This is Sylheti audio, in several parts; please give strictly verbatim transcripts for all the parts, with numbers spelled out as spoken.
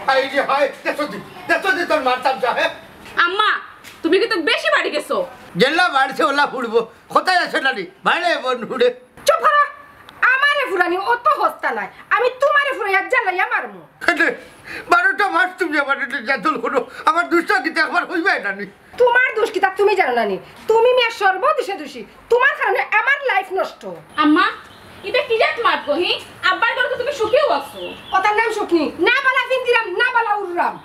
হায় রে হায়, দেখছো দি, দেখছো দি তোর মার তামশা, হে? আম্মা, তুমি কিন্তু বেশি বাড়ি গেছো। যেলা বাড়ছে ওলা ফুড়বো, কথায় আছে না নি? বাইরে বন ফুড়ে। চুপ করো। আমারে ফুরানি অত হস্তা নাই, আমি তোমারে ফুরাইয়া জ্বালাইয়া মারমু। কেনে? বারোটা মাস তুমি আমার নির্যাতন করো, আমার দুষ্টা কিতা একবার কইবায় না নি? তোমার দুষ কিতা তুমি জানো না নি? তুমি মিয়া সর্বদোষে দোষী, তোমার কারণে আমার life নষ্ট। আম্মা, ইটা কি জাত মাত গো, হি? আব্বার ঘরে তো তুমি সুখেও আছো। ওটার নাম সুখ নি? না বালা ফিন্দিরাম, না বালা উড়রাম।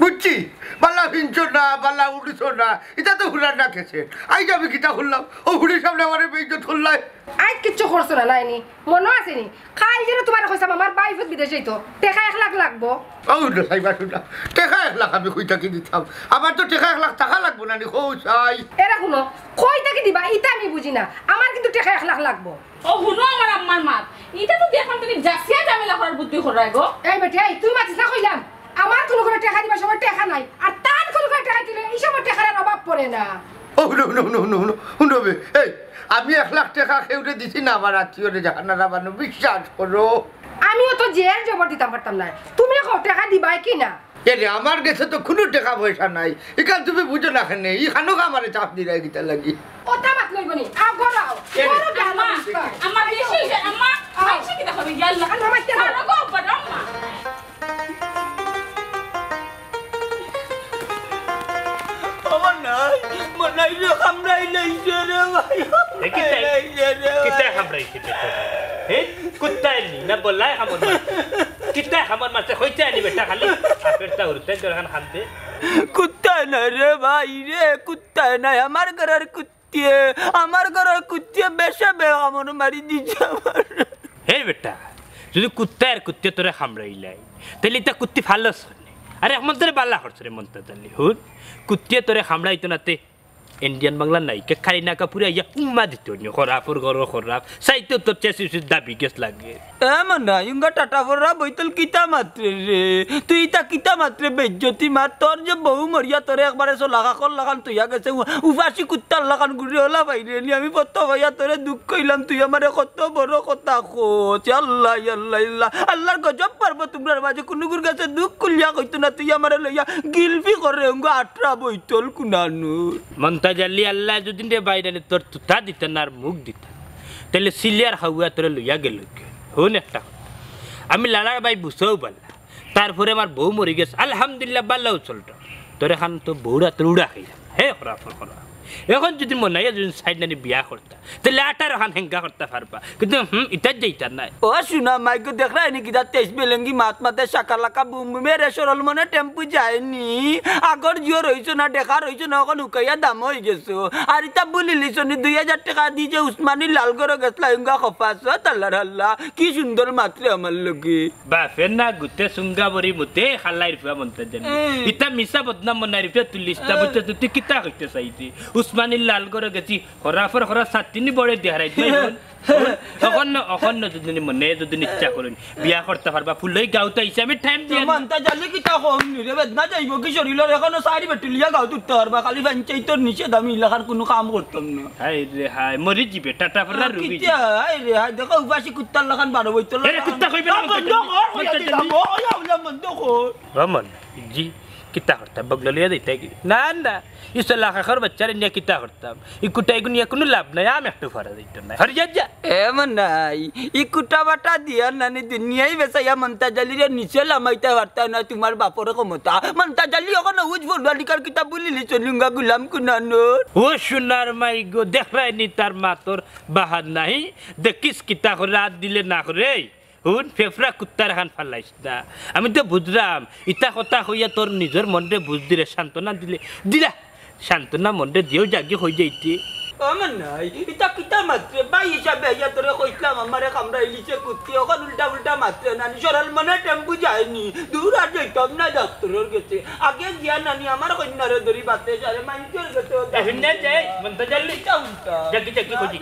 বুঝছি, বালা ফিনছো না, বালা উড়ছো না, ইটা তো হুরার না গেছে। আইজ আমি কিতা করলাম? ও হুড়ির সামনে আমারে বেইজ্জত করলায়। আইজ কিচ্ছু করছো না, নাইনি? মনো আছে নি? কাইল যেন তোমারে কইছলাম, আমার ভাইফুত বিদেশ যাইতো, টেকা এক লাখ লাগবো। ও না, চাইবা শুনা, টেকা এক লাখ আমি কই থাকি দিতাম? আমার তো টেকা এক লাখ টাকা লাগবো না নি, কও চাই। এরা হুনো, কই থাকি দিবা, ইটা আমি বুঝি না, আমার কিন্তু টেকা এক লাখ লাগবো। ও হুনো আমার আম্মার মাত, ইটা তো দেখলাম তুমি জাসিয়া ঝামেলা করার বুদ্ধি করায় গো। এই বেটি, এই, তুই মাতিস না কইলাম, আমার কুনু কুনু টেকা দিবার সময় টেকা নাই, আর তার কুনু কুনু টেকা দিলে ই সময় টেকার আর অভাব পড়ে না। ও, হুনো, হুনো, হুনো, হুনো, হুনো, হুনো বে। এই, আমি এক লাখ টেকা কেউরে দিছি না আমার আত্মীয়রে জাহানারা বানু, বিশ্বাস করো। আমিও তো জের জবর দিতাম পারতাম না। তুমি কও টেকা দিবায় কি না? এরে, আমার গেছে তো কুনু টেকা পয়সা নাই। ইখান তুমি বুঝো না কেনে? ইখানো আমারে চাপ দিরায় কিতা লাগি? কথা মাত লইব নি? আও, ঘর আও। এরে। ঘর আও, আম্মা, আম্মা, বেশি হইছে, আম্মা, আও। বেশি কিতা হবে? ইয়াল্লা। আম্মা, মাইতে না। আরো গো, আব্বা, আম্মা। আমার নাই, মনাই রে, কামড়াই লাইছে রে ভাই। এ কিতা? কামড়াই লাইছে রে। কিতা কামড়াইছে বেটা? হে? কুত্তায় নি না বললাই কামড় মারছে? কিতা কামড় মারছে? কইতে আনি বেটা খালি। আপের তা উড়তে জোরখান খান দে। কুত্তায় না রে ভাই রে, কুত্তায় নাই, আমার ঘরর কুত্তা। কুত্তিয়ে, আমার ঘরর কুত্তিয়ে বেশে বে কামড় মারি দিছে আমার। হে বেটা, যদি কুত্তায় আর কুত্তিয়ে তোরে কামড়াইলাই, তাইলে ইতা কুত্তি ফালস কেনে? আরে, এক মন্তরে বালা করছে রে মন্তাজ আলী। হুন, কুত্তিয়ে তোরে কামড়াইতো না তে ইন্ডিয়ান বাংলা নায়িকা কারিনা কাপুরে আইয়া উম্মা দিত নি, খরাফর ঘরর খরাফ। চাইতেও তোর চেসি উসি দাবি গেছ লাগে। এ মনাই, ইউঙ্গা টাটা ফররা বইতল কিতা মাতরে রে? তুই ইতা কিতা মাতরে বেইজ্জতি মাত? তোর যে বউ মরিয়া তোরে একবারে চলা কাকর লাখান থইয়া গেছে, উ-, উপাসি কুত্তার লাখান ঘুরে ওলা বাইরে নি। আমি কত ভাইয়া তোরে দুখ কইলাম, তুই আমারে কত বড় কথা কছ। আল্লাহ, আল্লাহ, আল্লাহ। আল্লাহর গজব পারবো তোমরার মাঝে, কুনুগুর গেছে দুখ খুলিয়া কইতো না, তুই আমারে লইয়া গিলফি করে উঙ্গো আটরা বইতল কুনানু। মন্তাজ আলী, আল্লাহ যদি রে বাইরে তোর তুতা দিতা না আর মুখ দিতা, তাইলে সিলিয়ার হাউয়া তোরে লইয়া গেল। হুন একটা কথা, আমি লালার ভাই বুঝাও বালা, তারপরে আমার বউ মরি গেছে, আলহামদুলিল্লাহ, বালা চলটা। তোর এখন তো বউরা তোর উড়া খাইলাম, হে খরাফর খরাফ। এখন যদি মনাইয়া যদি সাইড নানি বিয়া করতা, তাইলে আঠারো খান হেঙ্গা করতা পারবা, কিন্তু হুম, ইটা যাইতা নাই। ও শুনা মাইগো, দেখরায় নি কিতা তেইশ বেলেঙ্গি মাত মাতে শাকালাকা বুম বুমে রে, সরল মনে টেম্পু যায়নি। আগর জিও রইছো না, দেখা রইছো না, অখন হুকাইয়া দাম অই গেছো। আর ইতা বুলিলিছো নি, দুই হাজার টেকা দি যে উসমানী লাল ঘরো গেছলা, ইঙ্গা খফাছত, আল্লাহর আল্লাহ, কি সুন্দর মাতরে আমার লগে। বাফে না গুতে সুঙ্গা বরি মুতে, খাল্লাইর ফুয়া মন্তাজ আলী। এই। ইতা মিছা বদনাম মনাইর ফুয়া তুলিস, তা এই। বুঝছস তুই কিতা কইতে চাইছি? উসমানীর লাল ঘরো গেছি, খরাফর খরা সাত্তিনি বড়ে দিয়ে হারাই দিলাই। অখন, অখন যদি মনে যদি ইচ্ছা করইন, বিয়া করতা পারবা, ফুলই গাউত আইছে, আমি টাইম দিয়া। মন্তাজ আলী কিতা কম নি রে, বেদনা যাইব কি শরীরর, এখনো সারি বেটুলিয়া গাউত উঠতা পারবা, খালি পঞ্চায়েতর নিষেধ, আমি ইলাকার কুনু কাম করতাম না। হায় রে হায়, মরি যিবে, টাটা ফররা রুগী। কিতা, হায় রে হায়, দেখো উপাসি কুত্তার লাখান বারো বইতল। এরে কুত্তা কইবে না, বন্ধ কর, বন্ধ কর। বামন, জি, কিতা করতা, বগলা লইয়া যাইতা কি? না, না, ইসলা কাকার বাচ্চারে নিয়া কিতা করতাম? ই কুটাইগু নিয়া কুনু লাভ নাই, আম একটু ফারা যাইতো না। হরি যা, যা। এ মনাই, ই কুটা বাটা দিয়া নানি দুনিয়াই বেচাইয়া মন্তাজ আলীরে নিচে লামাইতা পারতা না, তুমার বাপর ক্ষমতা। মন্তাজ আলী অখন উজ ফুলবালিকার কিতা বুলিলিছো নি উঙ্গা গুলাম কুনানোর। ও সোনার মাইগো, দেখরায় নি তার মাতর বাহার নাই, দেখিস কিতা করে রাত দিলে না করে। হুন, ফেফড়া কুত্তার খান ফালাইস না। আমি তো বুঝরাম, ইতা কথা কইয়া তোর নিজর মনরে বুঝ দিরে, সান্ত্বনা দিলে, দিলা। সান্ত্বনা মনরে দিও জাগি কই যাইতে। ও মনাই, ইতা কিতা মাতরে? ভাই হিসাবে আইয়া তোরে কইছলাম, আমারে কামড়াইলিছে কুত্তি, অখন উল্টা উল্টা মাতরে নানি, সরল মনে টেম্পু যায়নি। দূর আর যাইতাম না ডাক্তরর গেছে। আগে গিয়া নানি আমার কইন্যারে ধরি বাতে সারে মাইনষর গেছে। এ, হুন না যাই, মন্তাজ আলী। ইতা উল্টা। জাগি, জাগি কই যাই।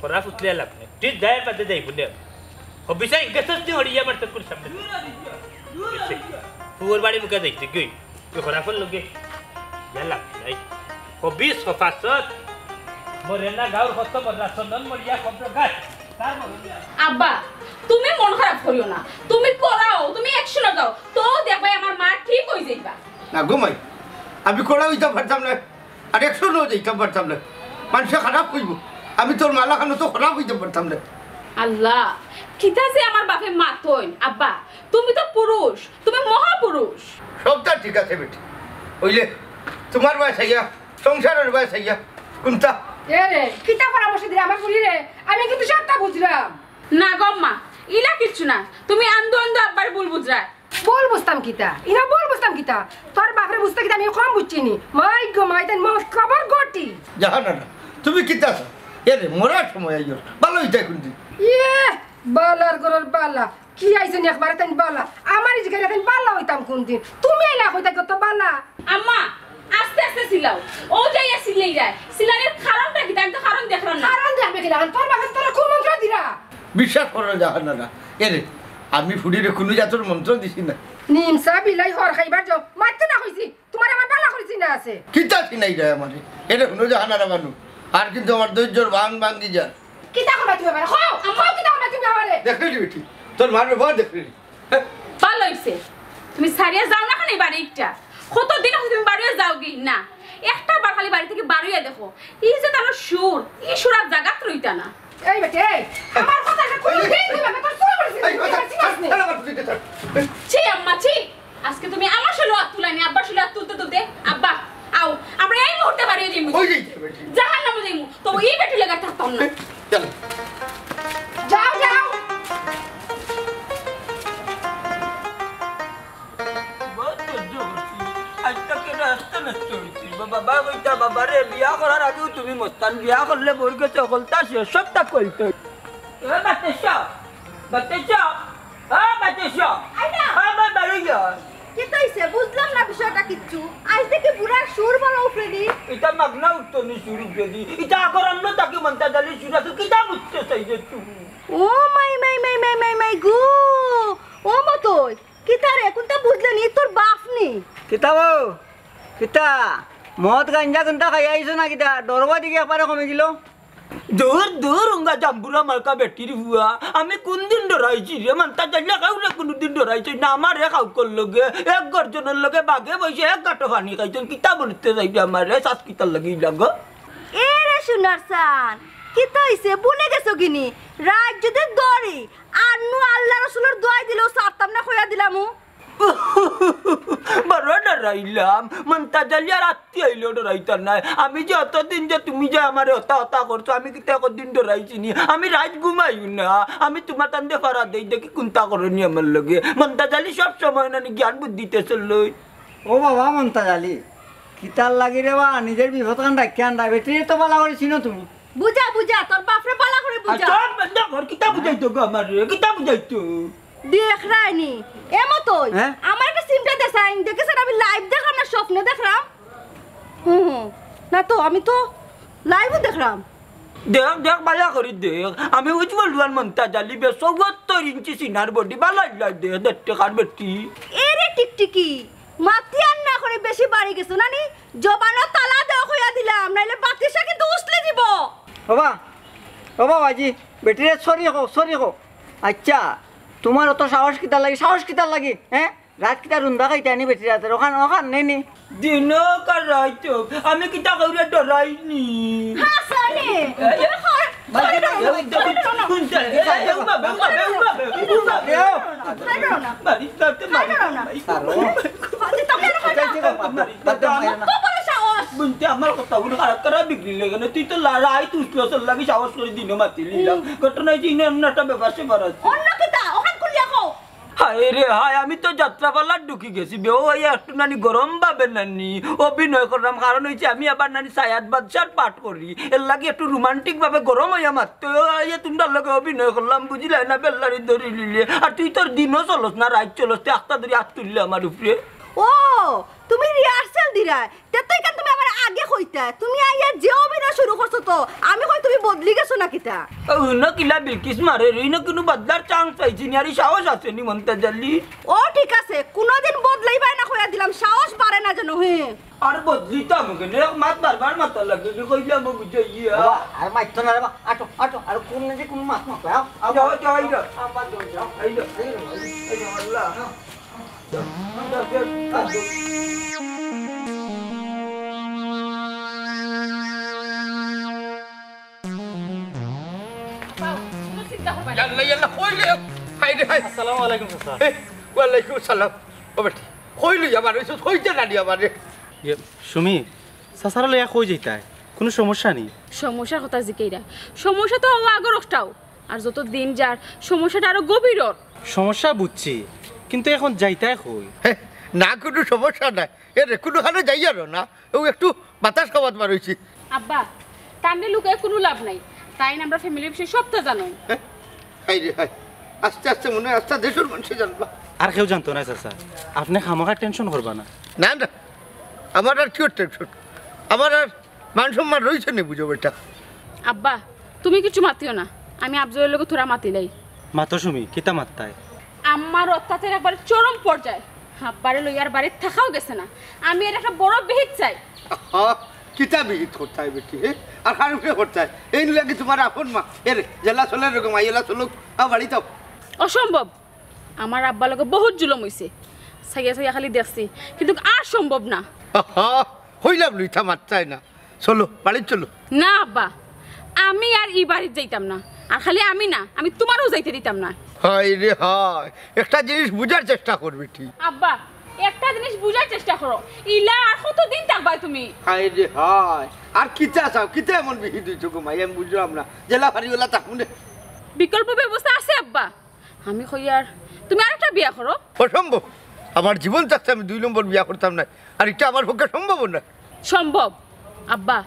করা ফুটলে লাগবে। তুই যাই বাদে যাই, বুঝলে? হবিসা ইজ্ঞাসা তুই হরিয়া মারতে কুল সামনে। ফুয়ার বাড়ি মুখে যাইতে গই। তুই খরাফর লগে। ইয়ালা, নাই। হবিস হফাসত। মরে না গাউর কত মরলা, চন্দন মরিয়া কত গাছ। তার মরে না। আব্বা, তুমি মন খারাপ করিও না। তুমি পড়াও, তুমি action-ও যাও। তো দেখবায় আমার মা ঠিক অই যাইবা। না গো মাই, আমি কড়া অইতাম পারতাম না, আর একশো নও যাইতাম পারতাম না। মানষে খারাপ কইবো, আমি তোর মালা খানো তো খারাপ অইতাম পারতাম না। আল্লাহ, কিতা যে আমার বাপে মাতইন। আব্বা, তুমি তো পুরুষ, তুমি মহাপুরুষ। সবটা ঠিক আছে বেটি, অইলে তুমার বায় চাইয়া, সংসারর বায় চাইয়া, কুনটা? এ রে, কিতা পরামর্শ দিরা আমার ফুড়িরে? আমি কিন্তু সবটা বুঝরাম। না গো আম্মা, ইলা কিচ্ছু না, তুমি আন্দো আন্দো আব্বারে ভুল বুঝরায়। ভুল বুঝতাম কিতা? ইনো ভুল বুঝতাম কিতা? তোর বাপরে বুঝতে কিতা আমি কম বুঝছি নি? মাই গো মাই, তাইন মত খবর গটি। জাহানারা, তুমি কিতা চাও? এরে, মরার সময় আইও, ভালা অইতায় কুনদিন। ইয়ে, বালার ঘরর বালা। কি আইছে নি একবারে তাইন বালা? আমারে জিগাইলে তাইন বালা অইতাম কুনদিন? তুমি আইলা কইতায় কত বালা। আম্মা, আস্তে আস্তে চিল্লাও। অউ যাইয়া চিল্লাই যায়। চিল্লানির কারণটা কিতা? আমি তো কারণ দেখরাম না। কারণ দেখবে কিলা? তোর বাপে তোরে কুমন্ত্র দিরা। বিশ্বাস করো জাহানারা, এরে, আমি ফুড়িরে কুনু জাতর মন্ত্র দিছি না। নিমসা বিলাই হর খাইবার যাও, মারতে না কইছি, তুমারে আমার বালা করি চিনা আছে। কিতা চিনাই যায় আমারে? এরে হুনো জাহানারা বানু, আর কিন্তু আমার ধৈর্যর বান ভাঙ্গি যায়। কিতা করবা তুমি আমারে? কও, কও কিতা করবা তুমি আমারে? দেখলি নি বেটি, তোর মার ব্যবহার দেখলি নি? হ্যাঁ? বালা অইছে, তুমি ছাড়িয়া যাও না কেনে বাড়ি একটা? কতদিন অইছে তুমি বারইয়া যাওগি না? একটা বার খালি বাড়ি থাকি বারইয়া দেখো, ই যে তার সুর, ই সুর আর জাগাত রইতা না। এই বেটি, এই, আমার কথা একটা কুনু এই, ঠিক দিবা না, তোর চুল পড়ে এই, এই, এই, এই, এই, ছি আম্মা, ছি। আজকে তুমি আমার শরীলো আত তুলায় নি, আব্বার শরীলো আত তুলতে তুলতে। আব্বা, আও, আমরা এই মুহূর্তে বারইয়া যাইমু। ওই যে, জাহান্নামো যাইমু, তবু ই বেটির লগে আর থাকতাম না। চলো। যাও, যাও। বউত সহ্য করছি। আইজ থাকি রাস্তা নষ্ট অইছে। বাবা কইতা, "বাবারে, বিয়া করার আগেউ তুমি মস্তান, বিয়া করলে বউর গেছে হকলতা শেষ, সবতা কইতে।" এ বাতেশা, বাতেশা, এ বাতেশা, আইনা। এ বাবা, বাড়ি যা। কিতা অইছে? বুঝলাম না বিষয়টা কিচ্ছু। আইজ থাকি বুড়ার সুর বালা উঠে নি। ইটা মাগনা উঠতো নি সুর উঠে দি। ইটা আগর আনলো তাকে মন্তাজ আলীর সুর আছে, কিতা বুঝতে চাইছো তুমি? ও মাই, মাই, মাই, মাই, মাই, মাই গো। ও মতই, কিতা রে, কুনতা বুঝলে নি? তোর বাপ নি? কিতা বউ? কিতা? মদ গাঞ্জা কুনতা খাইয়া আইছো না কিতা? ডরবা দেখি একবারে কমি গেল। দূর, দূর, উঙ্গা জাম্বুরা মার্কা বেটির ফুয়া। আমি কুনদিন ডরাইছি রে? মন্তাজ আলী কেউরে কুনুদিন ডরাইছি না। আমারে খাউকর লগে, এক গর্জনর লগে বাগে বইছে, এক গাটো পানি খাইছইন। কিতা বলতে চাইবে আমারে? শ্বাস কিতার লাগি লাগো? এ রে সোনার চান, কিতা অইছে? ভুলে গেছো গিনি? রাইত যদি ধরি, আর নু আল্লাহ রসুলর দোয়াই দিলেও ছাড়তাম না, কইয়া দিলামু। বড় ডরাইলাম, মন্তাজ আলী আর আত্তি আইলেও ডরাইতাম নায়। আমি যে অতদিন যে তুমি যে আমারে হতা হতা করছো, আমি কিতা একদিন ডরাইছি নি? আমি রাইত ঘুমাইও না, আমি তুমার তান্দে ফারা দেই, দেখি কুনতা করো নি আমার লগে। মন্তাজ আলী সব সময় নানি জ্ঞান বুদ্ধিতে চলই। ও বাবা মন্তাজ আলী, কিতার লাগি রে বা, নিজর বিপদ খান রাখিয়া আনরা, বেটিরে তো বালা করি চিনো তুমি। বুঝা, বুঝা, তোর বাপরে বালা করি আর বুঝা। তোর বন্ধ কর, কিতা বুঝাইতো গো আমারে, কিতা বুঝাইতো? দেখরায়নি, এ মতই, হ্যাঁ? আমার একটা সিমটা দেখাইন, দেখেছেন আমি live দেখলাম না স্বপ্নে দেখলাম? হুম, হুম, না তো, আমি তো live-ও দেখলাম। দেখ, দেখ, বালা করি দেখ। আমি উজ্জ্বল রুয়ান মন্তাজ আলী বে, চৌয়াত্তর ইঞ্চি সিনার body, বালা ইলা দে, দেড় টেকার বেটি। এ রে টিকটিকি, মাতিয়ার না করি বেশি বাড়ি গেছো না নি? জবানো তালা দেও কইয়া দিলাম, নাইলে বাতিশা কিন্তু উছলি দিব। ওবা, ওবা বাজি, বেটিরে sorry কও, sorry কও। আচ্ছা, তুমার অত সাহস কিতার লাগি, সাহস কিতার লাগি, হ্যাঁ? রাইত কিতা রুন্দা খাইতায় নি বেটির আতর? অখান, অখান নেই নি? দিন অউক আর রাইত অউক, আমি কিতা কেউরে ডরাই নি। হ্যাঁ, sorry। এই, তুমি কর, বাদ দে, বাদ দে, বাদ দে। বুঝতে আমার কথা হুন, খারাপ খারাপ বিগড়িলে কেনে? তুই তো লা-, রাইত উঠছস, তোর লাগি সাহস করি দিনো মাতিলি না। হুম। ঘটনা অইছে, ইনো অন্য একটা ব্যাপার স্যাপার আছে। অন্য কিতা? অখান খুলিয়া কও। হায় রে হায়, আমি তো যাত্রাপালাত ঢুকি গেছি বে। ও, এই একটু নানি গরম ভাবে নানি অভিনয় করলাম, কারণ অইছে আমি আবার নানি সায়াদ বাদশার পাঠ করি, এর লাগি একটু romantic ভাবে গরম অইয়া মাততে, ও, এই তুমরার লগে অভিনয় করলাম, বুঝিলায় না, বেল্লারি ধরিলিলে। আর তুই তোর দিনো চলস না, রাইত চলস, তে আখতা ধরি আত তুললে আমার উপরে। ও, তুমি rehearsal দিরায়, তে তো ইখান তুমি আমারে আগে কইতায়। তুমি আইয়া যে অভিনয় শুরু করছো তো, আমি কই তুমি বদলি গেছো না কিতা? ও, হুনো কিলা বিলকিস মারে, ইনো কুনু বদলার chance পাইছি নি, আর ই সাহস আছে নি মন্তাজ আলী? ও ঠিক আছে, কুনুদিন বদলাইবায় না কইয়া দিলাম, সাহস বাড়ে না যেন, হে। আর বদলিতাম কেনে, এক মাত বারবার মাতা লাগে, যে কইলাম বুঝাইয়া। বাবা, আর মাততো না রে বা, আটো, আটো, আর কুন যে কুনু মাত মাতো, আও, আও। যাও, যাও, এই যাও। আবার যাও, যাও। এই যাও, এই যাও, এই যাও, আল্লাহ। ইয়াল্লা, ইয়াল্লা, কই রে? হায় রে, হায়। আসসালামু আলাইকুম, চাচা। এ, ওয়ালাইকুম আসসালাম। ও বেটি, কই লইয়া বার অইছস? কইতে নানি আমারে। ইয়ে, সুমি, চাচারে লইয়া কই যাইতায়? কুনু সমস্যা নি? সমস্যার কথা জিকাইরা? সমস্যা তো অউ আগর অকটাউ। আর যত দিন যার, সমস্যাটা আরো গভীর অর। সমস্যা বুঝছি, কিন্তু এখন যাইতায় কই? হে, না, কুনু সমস্যা নাই। এরে, কুনুখানো যাইয়ার না। অউ একটু বাতাস খাওয়াত বার অইছি। আব্বা, তানরে লুকাইয়া কুনু লাভ নাই। তাইন আমরার ফ্যামিলির বিষয়ে সবটা জানইন। হে? হায় রে হায়। আস্তে আস্তে মনে অয় আস্তা দেশর মানষে জানবা। আর কেউ জানতো নায় চাচা। আপনে খামাখা টেনশন করবা না। না, না। আমার আর কিওর টেনশন? আমার আর মান সম্মান রইছে নি বুঝো বেটা। আব্বা, তুমি কিচ্ছু মাতিও না। আমি আফজলর লগে থুড়া মাতিলাই। মাতো সুমি, কিতা মাততায়? আম্মার অত্যাচার একবারে চরম পর্যায়ে। আব্বারে লইয়া আর বাড়িত থাকাও গেছে না। আমি এর একটা বড় বিহিত চাই। আহা, কিতা বিহিত করতায় বেটি, হে? আর কার উপরে করতায়? এইন লাগি তুমার আপন মা। এরে, যেলা চলের এরকম আইলা চলুক, আ, বাড়িত আও। অসম্ভব। আমার আব্বার লগে বহুত জুলুম অইছে। চাইয়া চাইয়া খালি দেখছি, কিন্তু আর সম্ভব না। আহা, কইলাম লইতা মাততায় না। চলো, বাড়িত চলো। না আব্বা, আমি আর ই বাড়িত যাইতাম না। আর খালি আমি না, আমি তুমারেও যাইতে দিতাম না। হায় রে হায়, একটা জিনিস বুঝার চেষ্টা কর বেটি। আব্বা, একটা জিনিস বুঝার চেষ্টা করো, ইলা আর কতদিন থাকবায় তুমি? হায় রে হায়, আর কিতা চাও, কিতা এমন বিহিত অইছো গো মাই, আমি বুঝলাম না। যেলা পারি ওলা থাকমু নে। বিকল্প ব্যবস্থা আছে আব্বা, আমি কইয়ার তুমি আরেকটা বিয়া করো। অসম্ভব, আমার জীবন থাকতে আমি দুই নম্বর বিয়া করতাম না, আর ইটা আমার পক্ষে সম্ভব না। সম্ভব আব্বা,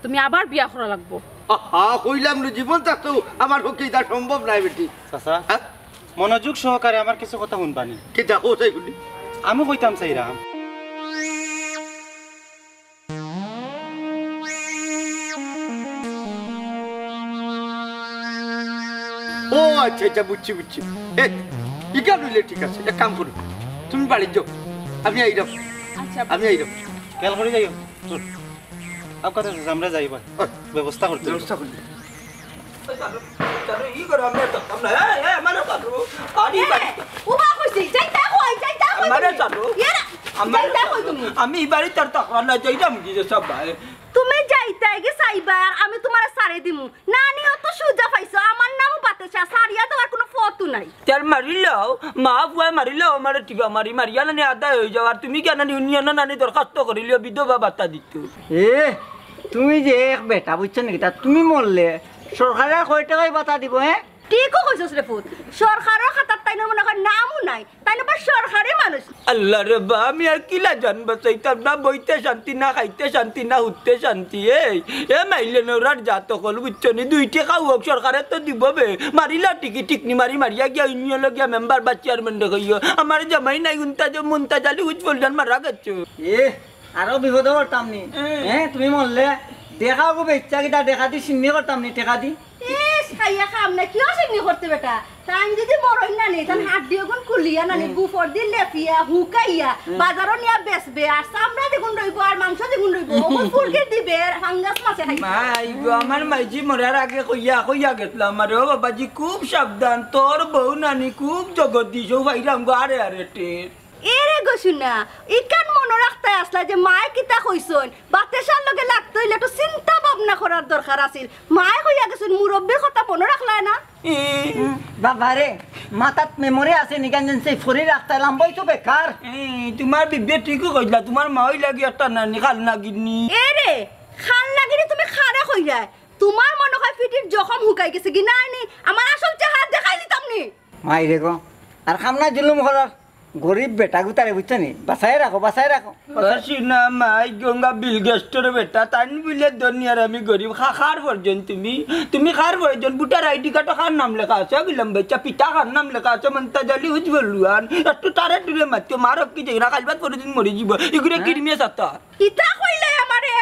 তুমি আবার বিয়া করা লাগবো। আহা, কইলাম নু, জীবন থাকতেও আমার পক্ষে ইটা সম্ভব নায় বেটি। চাচা, হ্যাঁ? মনোযোগ সহকারে আমার কিছু কথা হুনবানি। কিতা কও চাই হুনি। আমি কইতাম চাইরাম। ও আচ্ছা, আচ্ছা, বুঝছি, বুঝছি। এ, ইখান অইলে ঠিক আছে, এক কাম করো, তুমি বাড়িত যাও, আমি আইরাম। আচ্ছা। আমি আইরাম। খেয়াল করি যাইও। হুম। আপ কথা আছে, আমরা যাই বা। ওই। ব্যবস্থা করতে হবে। ব্যবস্থা করি। এই, এই, আমারে পারো। আরে, এ, উবা কইছি, যাইতা কই, যাইতা কই আমারে তুমি? ছাড়ো। এ না, আমারে যাইতা কই ছাড়ো। তুমি? আমি ই বাড়িত আর থাকরাম না, যাইরাম গি যে সব ভাই। তুমি যাইতায় গি চাইবা, আর আমি তুমারে ছাড়ি দিমু। নানি অত সুজা পাইছো, আমার নামও বাতেশা, ছাড়িয়া দেওয়ার কুনু পথও নাই। তেল মারিলাও, মা ফুয়ায় মারিলাও, আমারে টিপা মারি, মারিয়া নানি আদায় অই যাও, আর তুমি কিয়া নানি ইউনিয়নো নানি দরখাস্ত করিলিও, বিধবা ভাতা দিতো। এ, তুমি যে এক বেটা, বুঝছো নি কিতা? তুমি মরলে সরকারে আর কয় টেকায় ভাতা দিবো, হে? ঠিকউ কইছস রে পুত, সরকারর খাতাত তাইনর মনে কয় নামও নাই, তাইন আবার সরকারি মানুষ। আল্লারে বা, আমি আর কিলা জান বাচাইতাম, না বইতে শান্তি, না খাইতে শান্তি, না হুততে শান্তি। এই, এ মাইলে নৌরার জাত অকল, বুঝছো নি? দুই টেকা অউক, সরকারে তো দিবো বে। মারিলা টিকি, টিকনি মারি, মারিয়া গিয়া ইউনিয়নো গিয়া মেম্বার বা চেয়ারম্যানরে কইও, আমার জামাই নাই, উন্তাজ, মুন্তাজ আলী উজ বললেন মারা গেছে। এ, আরো বিপদো পড়তাম নি। হুম। হে, তুমি মরলে, দেখা অগু বেচ্চা কিতা, দেখা দি সিন্নি করতাম নি, টেকা দি। ইস, খাইয়া খাম না, কিও সিন্নি করতে বেটা? তাইন যদি মরইন না নি, তান হাড্ডি অগুন খুলিয়া না নি, হুম। গুফর দি লেফিয়া, হুকাইয়া, হুম। বাজারো নিয়া বেচবে, আর চামড়া যেগুন রইবো, আর মাংস যেগুন রইবো, অগুন ফুরগির দিবে, আর ফাঙ্গাস মাছে খাইবে। মাই গো, আমার মাইজি মরার আগে কইয়া, কইয়া গেছলা আমারে, ও বাবাজি, খুব সাবধান, তোর বউ নানি খুব জগদীশ, ও ভাইরাম গো, আরে আরে টের। এরে গো শুনা, ইখান মনো রাখতায় আছলা যে মায়ে কিতা কইছইন, বাতেশার লগে লাগতে অইলে একটু চিন্তা ভাবনা করার দরকার আছিল। মায়ে কইয়া গেছইন, মুরব্বির কথা মনো রাখলায় না? ই, বাবারে, মাথাত মেমোরি আছে নি, গান জানছে, ফরি রাখতায় লাম্বাই তো বেকার। ই, তুমার বিবিয়ে ঠিকউ কইলা, তুমার মা অইলা গি একটা নানি, খাল নাগিনি। এরে, খাল নাগিনি তুমি কারে কইলায়? তুমার মনো কয় ফিটির জখম হুকাই গেছে গি, নায় নি? আমার আসল চেহারা দেখাই দিতাম নি। মাইরে গো, আর খামনা জুলুম করার। গরিব বেটা গুতারে বুঝছো নি? বাচাই রাখো, বাচাই রাখো। ও শুনা মাই গঙ্গা বিল গেস্টর বেটা, তাইন বুলে ধনী আর আমি গরিব। খা-, খার পরজন তুমি? তুমি খার পরজন? ভোটার আইডি কার্ডো খার নাম লেখা আছে? অগিলাম বেচ্চা পিতা খার নাম লেখা আছে? মন্তাজ আলী উজ বলুয়ান। একটু তারে দূরে মাতিও, মার কি যাই না, কাইল বাদ পরদিন মরি যিবো। ইগুরে হ্যাঁ? কিরমিয়ে সাতা। কিতা কইলে আমারে?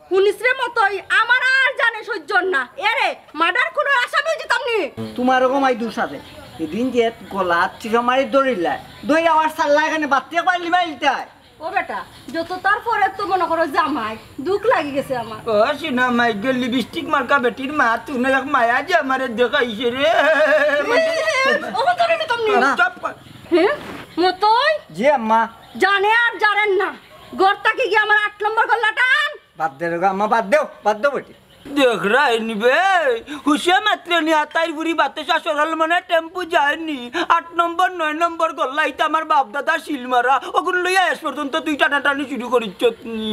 হুনিস রে মতই, আমার আর জানে সইজ্জর না। এরে, মার্ডার কুনু আসামি অইযিতাম নি। তুমার অগো মাই দুষ আছে। হিদিন যে গলাত চিপা মারি ধরিলায়, ধরি আবার সাল্লা এখানে বাত্তি একবার লিমাই লিতায়। ও বেটা, যত তার পরে তো মনো করো জামাই, দুখ লাগি গেছে আমার। ও শুনা মাই গো, লিপস্টিক মার্কা বেটির মা, তুই না এক মায়া যে আমারে দেখাইছে রে। এ, এ, এ, ও ধরে নিতাম নি। না। চুপ কর। হ্যাঁ? মতই? জি আম্মা। জানে আর জানেন না, ঘর থাকি গিয়া আমার আট নম্বর গল্লাটা আন। বাদ দে রে গো আম্মা, বাদ দেও, বাদ দেও বেটি। দেখরায়নি বে, হুশে মাতরায়নি, আতাইর বুড়ি বাতাসা সরল মনে টেম্পু যায়নি। আট নম্বর, নয় নম্বর গল্লা ইতা আমার বাপ দাদা শিল মারা, অগুন লইয়া এস পর্যন্ত তুই টানাটানি শুরু করিচ্ছত নি।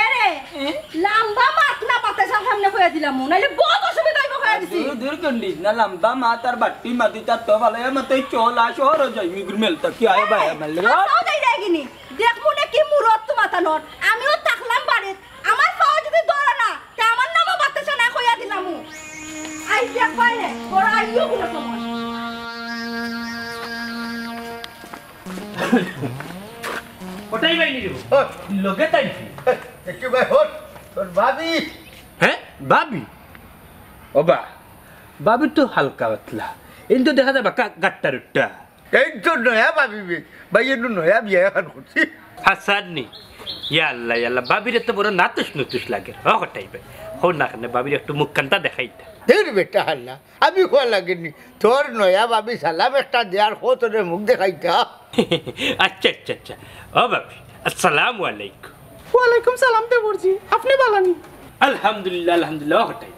এ রে, এ? লাম্বা মাত না বাতাসার সামনে কইয়া দিলাম, নাইলে বহুত অসুবিধা অইবো কইয়া দিছি। দূর, দূর কন্ডিস না, লাম্বা মাত আর বাট্টি মাতি তার তো ভালো, এর মতো এই চল, আয় শহরো যাই, মিগুর মেল থাকি, আয় ভাই, আমার লগে। আচ্ছা, ও যাই যাই গিনি। দেখমু নে কি মুরত তো মাথা নট। আমিও থাকলাম বাড়িত। আমার পাও যদি ধরে না, তে আমার নামও বাতাসা না কইয়া দিলাম। আই দেখ ভাই রে, তোরা আইও কোনো সময়। ওটাই ভাই নিব। ও। লগে তাই কি? একটু ভাই হট, তোর ভাবি। হ্যাঁ, ভাবি? ও বা, ভাবি তো হালকা পাতলা। এই তো দেখা যায় বাক্কা গাট্টা রুট্টা। এই তো নয়া ভাবি বে, ভাই একটু নয়া বিয়া এখন করছি। হাসান নি? ইয়া আল্লাহ, ইয়া আল্লাহ, ভাবিরে তো বড় নাতুস নুতুস লাগে। ও কটাই ভাই, হো না কেন ভাবির একটু মুখ কান্তা দেখাইতা। ধুর বেটা হাল্লা, আমি হওয়া লাগেনি। তোর নয়া ভাবি সালাম একটা দেয়ার কো তোরে মুখ দেখাইতা। আচ্ছা, আচ্ছা, আচ্ছা। ও ভাবি, আসসালামু আলাইকুম। ওয়ালাইকুম সালাম দেবরজি, আপনি বালানি? আলহামদুলিল্লাহ, আলহামদুলিল্লাহ। ও কটাই,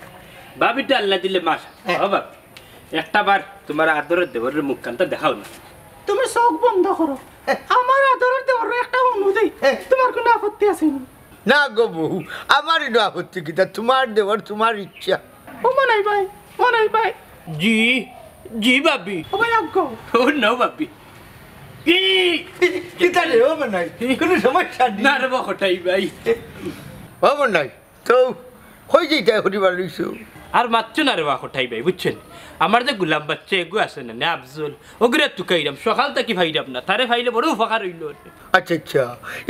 ভাবি তো আল্লাহ দিলে মাশা। ও ভাবি, একটা বার তোমার আদরের দেবরের মুখ কান্তা দেখাও না। তুমি চোখ বন্ধ করো। আমার আদরের দেবর একটা অনু দেই, তোমার কোনো আপত্তি আছে নি? না গো বউ, আমার ইনো আপত্তি কিতা? তোমার দেবর, তোমার ইচ্ছা। ও মনাই ভাই, মনাই ভাই। জি, জি ভাবি। ও ভাই, আগ্গো। ও না ভাবি। ই! কিতা রে, ও মনাই? কোনো সমস্যা নেই। না রে বা কটাই ভাই। ও মনাই, তো কই যাইতায় করিবার রইছো? আর মাতছো না রে বা কটাই ভাই, বুঝছেন? আমার যে গুলাম বাচ্চা এগু আছে না, নে আফজল, ওগুরে তুকাইরাম, সকাল থাকি পাইরাম না, তারে পাইলে বড় উপকার অইলো। আচ্ছা, আচ্ছা,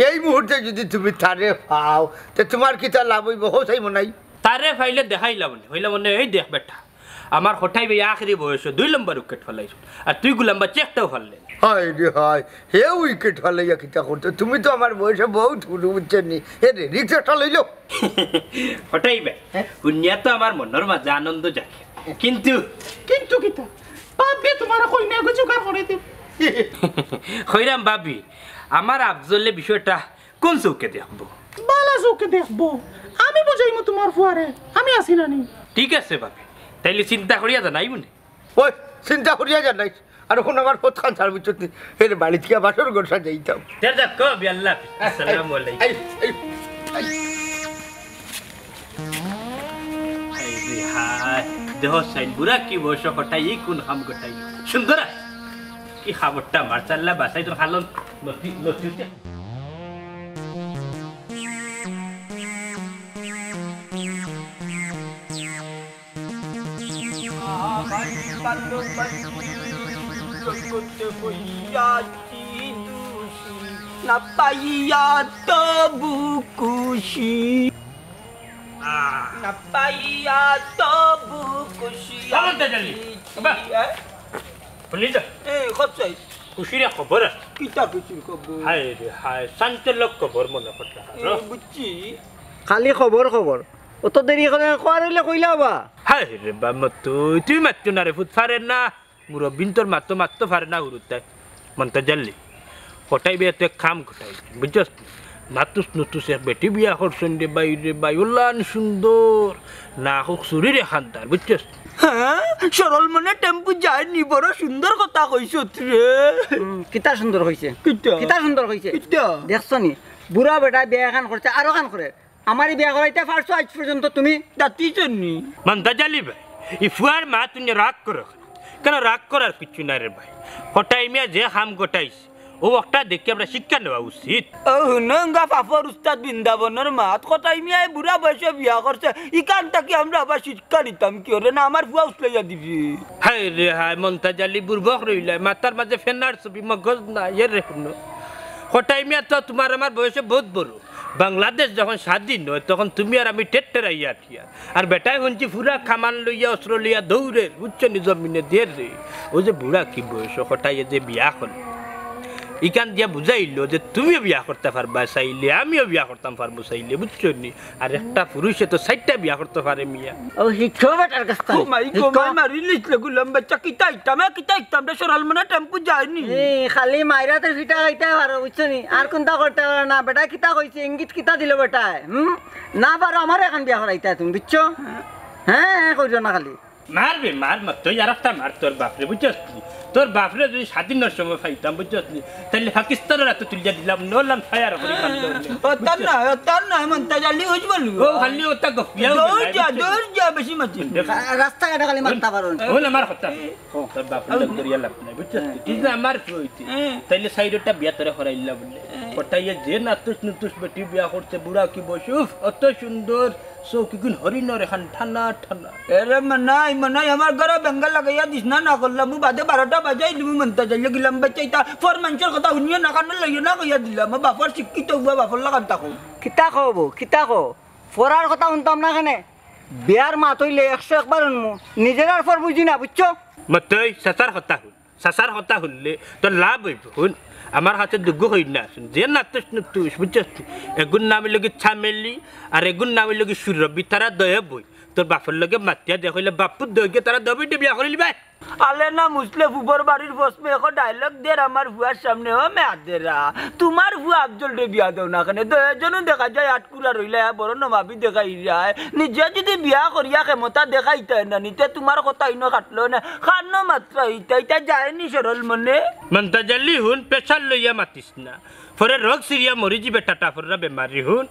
এই মুহূর্তে যদি তুমি তারে পাও, তে তোমার কিতা লাভ অইবো? হো চাই মনাই। তারে পাইলে দেখাইলাম নে, কইলাম নে, এই দেখ বেটা, আমার কটাই ভাই আখেরি বয়সো দুই নম্বর উইকেট ফালাইছো, আর তুই গুলাম বাচ্চা একটাও ফাললে না। হায় রে হায়, হে উইকেট ফালাইয়া কিতা করতো? তুমি তো আমার বয়সে বহুত হুরু, বুঝছো নি? এ রে, রিক্স একটা লইলো। কটাই ভাই, হ্যাঁ? হুনিয়া তো আমার মনর মাঝে আনন্দ জাগে, কিন্তু কিন্তু কিতা? বাপে তোমার কইনা এগু জোগাড় করি দিম। কইরাম ভাবি, আমার আফজলে বিষয়টা কোন চউখে দেখবো? বালা চউখে দেখবো। আমি বুঝাইমু তোমার ফুয়ারে। আমি আছি না নি? ঠিক আছে ভাবি, তাইলে চিন্তা করিয়া জানাইমু নে। ওই, চিন্তা করিয়া জানাইস। আর অখন আমার পথ খান ছাড়, বুঝছত নি? এর বাড়িত গিয়া বাসর ঘর সাজাইতাম। যা, যা, কবি আল্লাহ হাফিজ। আসসালামু আলাইকুম। এই, এই, এই। হায় রে হায়, দেহ সাইন বুড়া কি বয়স কটাই, এই কোন কাম কটাই? সুন্দর আছে। কি খবরটা মারচাল্লা বাসাই তোর খালন লতি, লতি উঠে। আমার কালো বাড়ি লইতে হইয়াছি দোষী, না পাইয়া তবু খুশি। আহ। না পাইয়া তবু খুশি। বাবা, দাদা রে, আছি। বাবা। হ্যাঁ? শুনি যা। এ, কত চাই? খুশির এক খবর আছে। কিতা খুশির খবর? হায় রে হায়, চাঞ্চল্যক খবর মনে করতে হয়। এ, বুঝছি। খালি খবর, খবর। অত দেরি করে কওয়ার অইলে কইলা বা? হায় রে বা, মতই, তুই মাততো না রে, ফুত ফারে না। মুরব্বিন্তর মাতো মাততো ফারে না হুরুতায়। মন্তাজ আলী, কটাই বে, তুই এক কাম কটাই, বুঝছস? নাতুস নুতুস এক বেটি বিয়া করছইন রে ভাই, রে ভাই, ওলান সুন্দর, না হোক চুরির এখানদার, বুঝছস? হ্যাঁ, সরল মনে টেম্পু যায়নি, বড় সুন্দর কথা কইছত রে। হুম, কিতা সুন্দর কইছে? কিতা? কিতা সুন্দর কইছে? কিতা? দেখছো নি? বুড়া বেটায় বিয়া এখান করছে, আরো খান করে। আমারে বিয়া করাইতা পারছো আইজ পর্যন্ত তুমি? দাঁতি জন্নি। মন্তাজ আলী ভাই, ই ফুয়ার মাত হুনিয়া রাগ করো কেনে? কেনে রাগ করার কিচ্ছু নাই রে ভাই। কটাই মিয়া যে কাম ঘটাইছে, অউ একটা দেখি আমরা শিক্ষা নেওয়া উচিত। ও হুনঙ্গা ফাফর উস্তাদ বৃন্দাবনর মাত, কটাই মিয়া এই বুড়া বয়সে বিয়া করছে, ইখান থাকি আমরা আবার শিক্ষা নিতাম কিওরে? না আমার ফুয়া উছলাইয়া দিবি। হায় রে হায়, মন্তাজ আলী বুরবক রইলায়, মাথার মাঝে ফেনার ছবি, মগজ নাই, এ রে হুনো। কটাই মিয়া তো তোমার আমার বয়সে বহুত বড়। বাংলাদেশ যখন স্বাধীন অয়, তখন তুমি আর আমি টেট্টেরাইয়া আটিয়া। আর বেটায় হুনছি ফুরা কামান লইয়া, অস্ত্র লইয়া দৌড়ের, বুঝছো নি, জমিনে দের রে। অউ যে বুড়া কি বয়স, কটাইয়ে যে বিয়া করলো। ইখান দিয়া বুঝাইলো যে তুমিও বিয়া করতা পারবা চাইলে, আমিও বিয়া করতাম পারমু চাইলে, বুঝছো নি? আর একটা পুরুষে তো চাইরটা বিয়া করতা পারে মিয়া। ও, হিকো বেটার কাছ থাকি। ও মাই গো, হিকো। মাই মারি লিছলে গুলাম বাচ্চা, কিতা ইতাম, এ কিতা ইতাম রে, সরল মনে টেম্পু যায়নি। এ, খালি মাইরাতে ফিটা খাইতা পারো, বুঝছো নি? আর কুন্তা করতা পারো না। বেটা কিতা কইছে, ইঙ্গিত কিতা দিলো বেটায়? হুম? না পারো আমারে এখান বিয়া করাইতা তুমি, বুঝছো? হ্যাঁ, হ্যাঁ, কইরো না খালি। মার বে, মার, মার, তুই আর একটা মার তোর বাপরে, বুঝছস নি? তোর বাপরে যদি স্বাধীনর সময় পাইতাম, বুঝছস নি? তাইলে পাকিস্তানর আতো তুলিয়া দিলাম, নলাম ফায়ার করি মারলো। ওতার না, ওতার না, মন্তাজ আলী উজ বলু। ও খালি ওতা গফিয়া দৌড় যা, দৌড় যা, বেশি মাতিস না। রাস্তাঘাটে খালি মারতা পারো না। ও না, আমার কথা। ও। তোর বাপরে লগ ধরিয়া লাভ নাই, বুঝছস নি? তুই যে আমার ফুয়া অইতে, হ্যাঁ। তাইলে সাইডটা বিয়া তোরে করাইলা বলে। হ্যাঁ। কটাইয়া যে নাতুস নুতুস বেটি বিয়া করছে, বুড়া কি বয়স, উফ, অত সুন্দর। চউখ ইগুন হরিণর এখান টানা টানা। এরে মানাই, মানাই, আমার ঘরে বেঙ্গা লাগাইয়া দিস না, না করলাম, মু বাদে বারোটা বাজাই দিমু মন্তাজ আলী গুলাম বাচ্চা, ইতা ফর মানষর কথা হুনিও না, কানো লইও না, কইয়া দিলাম, আমার বাপর শিক্ষিত ফুয়া, বাপর লাখান থাকো। কিতা কও বো, কিতা কও? ফরার কথা হুনতাম না কেনে? বিয়ার মাত অইলে একশো একবার হুনমু, নিজের আর ফর বুঝি না, বুঝছো? মতই, চাচার কথা হুন। চাচার কথা হুনলে তোর লাভ অইবো। হুন, আমার কাছে দুগু কইন্যা আছইন, যে নাতুস নুতুস, বুঝছস তুই? এগুর নাম অইলো গি চামেলি, আর এগুর নাম অইলো গি সুরভি। তারা দুইও বই। তোর বাপর লগে মাতিয়া দেখ অইলে বাপুর দইগে তারা দুইও বইন্যে বিয়া করিলিবায়। আলে না মুসলে ফুবর বাড়ির ফসমে এখন ডায়লগ দের আমার ফুয়ার সামনে, "ও মেয়াদেরা, তুমার ফুয়া আফজলরে বিয়া দেও না কেনে? দুইওজনও দেখা যায় আটকুরা রইলা, বড় নবাবি দেখাই যায়। নিজে যদি বিয়া করিয়া ক্ষমতা দেখাইতায় না নি, তে তুমার কথা ইনো কাটলো না।" কানো মাতরা ইতা, ইতা যায়নি সরল মনে। মন্তাজ আলী হুন, প্রেশার লইয়া মাতিস না। পরে রোগ সিরিয়া মরি যিবে টাটা পড়রা বেমারি হুন।